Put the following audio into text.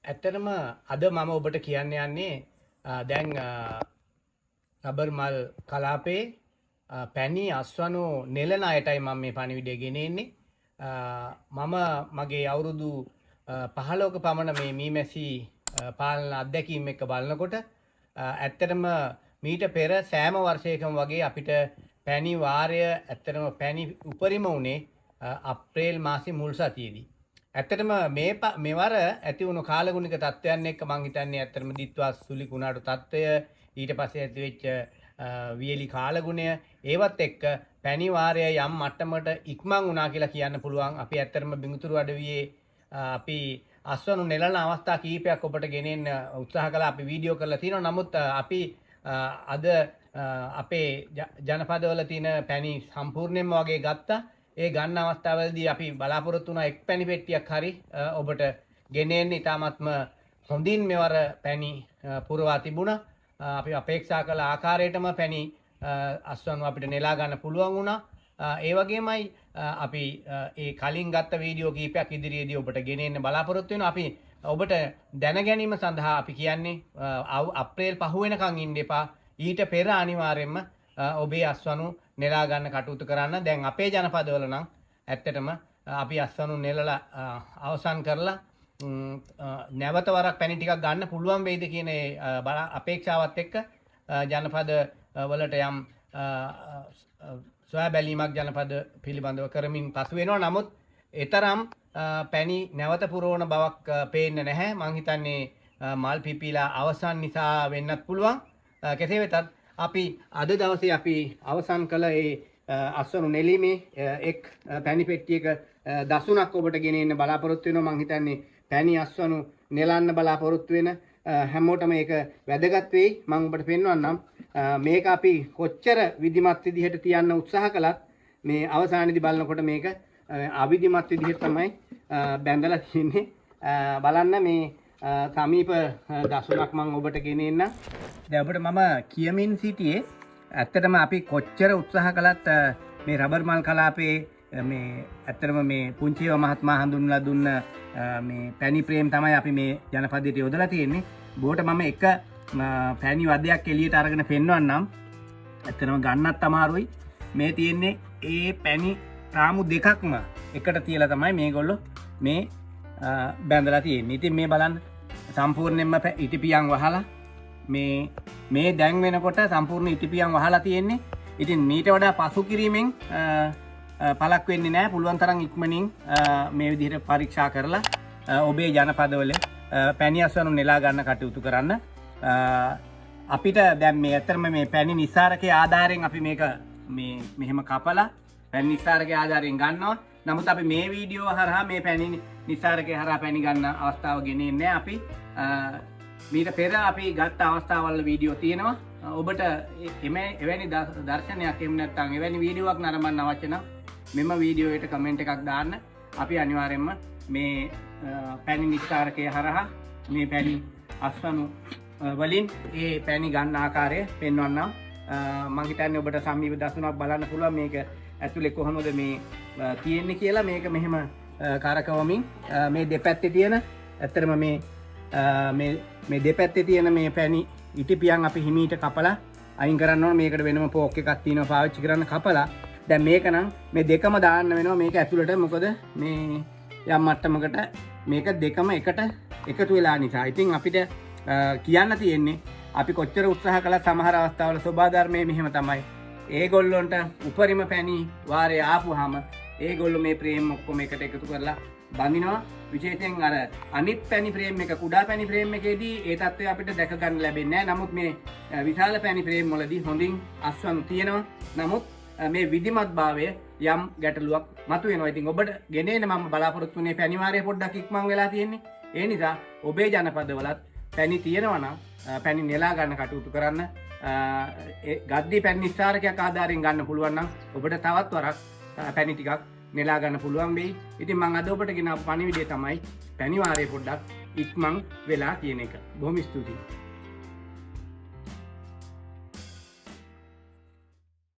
ඇත්තටම අද මම ඔබට කියන්න යන්නේ දැන් රබර් මල් කලාපේ පැණි අස්වනු නෙලන අයටයි මම මේ පණිවිඩය ගෙන එන්නේ. මම මගේ අවුරුදු 15ක පමණ මේ මීමැසි පාලන අත්දැකීම් එක්ක බලනකොට ඇත්තටම මීට පෙර සෑම වර්ෂයකම වගේ අපිට පැණි වාරය ඇත්තටම පැණි උපරිම වුණේ අප්‍රේල් මාසේ මුල් සතියේදී. ඇත්තටම මේ මෙවර ඇති වුණු කාලගුණික තත්ත්වයන් එක්ක මං හිතන්නේ ඇත්තටම දිත්වා සුලි කුණාටු තත්ත්වය, ඊට පස්සේ ඇති වෙච්ච වියලි කාලගුණය, ඒවත් එක්ක පැණි වාරය යම් මට්ටමකට ඉක්මන් වුණා කියලා කියන්න පුළුවන්. අපි ඇත්තටම බිඟුතුරු අඩවියේ අපි අස්වනු නෙලන අවස්ථා කීපයක් ඔබට ගෙනෙන්න උත්සාහ කළා. අපි වීඩියෝ කරලා තියෙනවා. නමුත් අපි අද අපේ ජනපදවල තියෙන පැණි සම්පූර්ණයෙන්ම වගේ ගත්තා. ඒ ගන්න අවස්ථාවලදී අපි බලාපොරොත්තු වුණා එක් පැණි පෙට්ටියක් හරි ඔබට ගෙනෙන්න. ඉතාමත්ම හොඳින් මෙවර පැණි පුරවා තිබුණා. අපි අපේක්ෂා කළ ආකාරයටම පැණි අස්වනු අපිට නෙලා ගන්න පුළුවන් වුණා. ඒ වගේමයි අපි ඒ කලින් ගත්ත වීඩියෝ කීපයක් ඉදිරියේදී ඔබට ගෙනෙන්න බලාපොරොත්තු වෙනවා. අපි ඔබට දැන ගැනීම සඳහා අපි කියන්නේ අප්‍රේල් 5 වෙනකන් ඉන්න එපා. ඊට පෙර අනිවාර්යයෙන්ම ඔබේ අස්වනු නෙලා ගන්න කටයුතු කරන්න. දැන් අපේ ජනපදවල නම් ඇත්තටම අපි අස්වනු නෙලලා අවසන් කරලා නැවත වරක් පැණි ටිකක් ගන්න පුළුවන් වෙයිද කියන ඒ අපේක්ෂාවත් එක්ක ජනපද වලට යම් සොයා බැලීමක් ජනපද පිළිබඳව කරමින් පසු වෙනවා. නමුත් එතරම් පැණි නැවත පුරවන බවක් පේන්න නැහැ. මං හිතන්නේ මල් පිපිලා අවසන් නිසා වෙන්නත් පුළුවන්. කෙසේ වෙතත් අපි අද දවසේ අපි අවසන් කළ ඒ අස්වනු නෙලීමේ එක් පැණි පෙට්ටියක දසුනක් ඔබට ගෙන එන්න බලාපොරොත්තු වෙනවා. මං හිතන්නේ පැණි අස්වනු නෙලන්න බලාපොරොත්තු වෙන හැමෝටම ඒක වැදගත් වෙයි. මං ඔබට පෙන්වන්නම් මේක අපි කොච්චර විධිමත් විදිහට තියන්න උත්සාහ කළත් මේ අවසානයේදී බලනකොට මේක අවිධිමත් විදිහට තමයි බැඳලා තියෙන්නේ. බලන්න මේ සමීප දසුනක් මං ඔබට ගෙන එන්නම්. දැන් ඔබට මම කියමින් සිටියේ ඇත්තටම අපි කොච්චර උත්සාහ කළත් මේ රබර් මල් කලාපේ මේ ඇත්තටම මේ පුංචිව මහත්මයා හඳුන්වලා දුන්න මේ පැණි ප්‍රේම් තමයි අපි මේ ජනපදයට යොදලා තියෙන්නේ. බෝට මම එක පැණි වදයක් එළියට අරගෙන පෙන්වන්නම්. ඇත්තටම ගන්නත් අමාරුයි. මේ තියෙන්නේ ඒ පැණි රාමු දෙකක්ම එකට තියලා තමයි මේගොල්ලෝ මේ බැඳලා තියෙන්නේ. ඉතින් මේ බලන්න සම්පූර්ණයෙන්ම ඉටිපියන් වහලා මේ දැන් වෙනකොට සම්පූර්ණ ඉටිපියන් වහලා තියෙන්නේ. ඉතින් මීට වඩා පසු කිරීමෙන් පළක් වෙන්නේ නෑ. පුළුවන් තරම් ඉක්මනින් මේ විදිහට පරීක්ෂා කරලා ඔබේ ජනපදවල පැණි අස්වනු නෙලා ගන්න කටයුතු කරන්න. අපිට දැන් මේ ඇත්තටම මේ පැණි නිස්සාරකයේ ආධාරයෙන් අපි මේක මේ මෙහෙම කපලා පැණි නිස්සාරකයේ ආධාරයෙන් ගන්නවා. නමුත් අපි මේ වීඩියෝ හරහා මේ පැණි නිස්සාරකයේ හරහා පැණි ගන්න අවස්ථාව ගෙනෙන්නේ නෑ. අපි මීට පෙර අපි ගත්ත අවස්ථාවල වීඩියෝ තියෙනවා. ඔබට එවැනි දර්ශනයක් එහෙම නැත්නම් එවැනි වීඩියෝවක් නරඹන්න අවශ්‍ය නම් මෙම වීඩියෝ එකට කමෙන්ට් එකක් දාන්න. අපි අනිවාර්යයෙන්ම මේ පැණි නිස්සාරකය හරහා මේ පැණි අස්වනු වලින් ඒ පැණි ගන්න ආකාරය පෙන්වන්නම්. මං හිතන්නේ ඔබට සමීප දසුනක් බලන්න පුළුවන් මේක ඇතුලේ කොහොමද මේ තියෙන්නේ කියලා. මේක මෙහෙම කරකවමින් මේ දෙපැත්තේ තියෙන ඇත්තටම මේ දෙපැත්තේ තියෙන මේ පැණි ඉටිපියන් අපි හිමීට කපලා අයින් කරන්න ඕන. මේකට වෙනම පෝක් එකක් තියෙනවා පාවිච්චි කරන්න කපලා. දැන් මේක නම් මේ දෙකම දාන්න වෙනවා මේක ඇතුළට. මොකද මේ යම් මට්ටමකට මේක දෙකම එකට එකතු වෙලා නිසා. ඉතින් අපිට කියන්න තියෙන්නේ අපි කොච්චර උත්සාහ කළත් සමහර අවස්ථාවල ස්වභාව ධර්මයේ මෙහෙම තමයි. ඒගොල්ලොන්ට උපරිම පැණි වාරය ආපුවාම ඒගොල්ලෝ මේ ප්‍රේම් ඔක්කොම එකට එකතු කරලා බඳිනවා. විශේෂයෙන් අර අනිත් පැණි ෆ්‍රේම් එක කුඩා පැණි ෆ්‍රේම් එකේදී ඒ තත්ත්වය අපිට දැක ගන්න ලැබෙන්නේ නැහැ. නමුත් මේ විශාල පැණි ෆ්‍රේම් වලදී හොඳින් අස්වනු තියෙනවා. නමුත් මේ විධිමත් භාවය යම් ගැටලුවක් මතුවෙනවා. ඉතින් ඔබට ගෙනෙන්න මම බලාපොරොත්තු වෙන්නේ පැණි වාරය පොඩ්ඩක් ඉක්මන් වෙලා තියෙන්නේ. ඒ නිසා ඔබේ ජනපදවලත් පැණි තියෙනවා නම් පැණි නෙලා ගන්න කටයුතු කරන්න. ඒ ගද්දී පැණි නිස්සාරකයක් ආධාරයෙන් ගන්න පුළුවන් නම් ඔබට තවත් වරක් පැණි ටිකක් නෙලා ගන්න පුළුවන් වෙයි. ඉතින් මං අද ඔබට ගෙන ආපු පණිවිඩය තමයි පැණි වාරය පොඩ්ඩක් ඉක්මන් වෙලා කියන එක. බොහොම ස්තුතියි.